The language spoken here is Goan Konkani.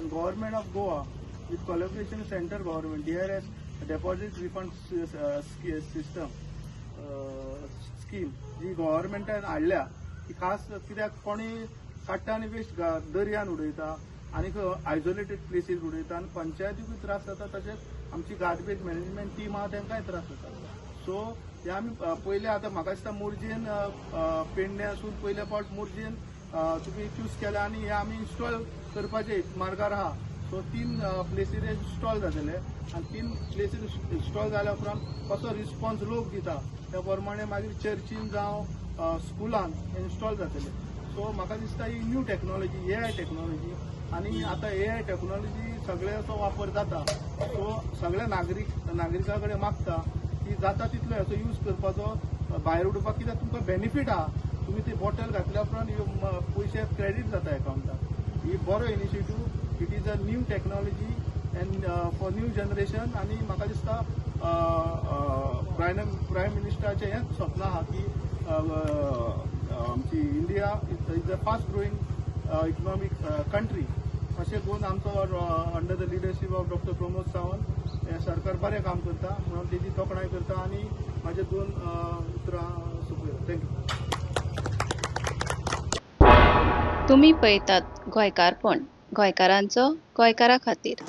आनी Government of Goa with collaboration central government DRS, deposit refund system scheme जी गव्हर्मेंटान हाडल्या ती खास कित्याक कोणी काडटा आनी वेस्ट दर्यान उडयता आनी आयसोलेटेड प्लेसीर उडयता आनी पंचायतीकूय त्रास जाता, तशेंच आमची गार्बेज मॅनेजमेंट टीम आहा तांकांय त्रास जाता. सो हे आमी पयले आतां म्हाका दिसता मोरजेन, पेडण्यासून पयले फावट मोरजेन तुमी चूज केल्या आनी हे आमी इन्स्टॉल करपाचे मार्गार आहा. सो तीन प्लेसीर इन्स्टॉल जातले आनी तीन प्लेसीर इन्स्टॉल जाल्या उपरांत कसो रिस्पॉन्स लोक दिता त्या प्रमाणे मागीर चर्चीन जावं स्कुलान इन्स्टॉल जातले. सो म्हाका दिसता ही न्यू टॅक्नॉलॉजी, एआय टॅक्नॉलॉजी, आनी आतां एआय टॅक्नॉलॉजी सगळ्याचो वापर जाता. सो सगळ्या नागरिकां कडेन मागता की जाता तितलो हेचो यूज करपाचो, भायर उडोवपाक, कित्याक तुमकां बेनिफीट आहा. तुमी ते बॉटल घातल्या उपरांत ह्यो पयशे क्रेडीट जाता एकावंटार. ही बरो initiative. It is a new technology and for new generation. आनी म्हाका दिसता प्रायम मिनिस्टराचें हेंच स्वप्न आहा की आमची India is a fast growing economic country. अशें करून आमचो under the leadership of Doctor Pramod Sawant हें सरकार बरें काम करता म्हणून तेजी तोखणाय करता आनी म्हाजे दोन उतरां सोंपयता. Thank you. तुमी पळयतात गोंयकारपण, गोंयकारांचो गोंयकारा खातीर.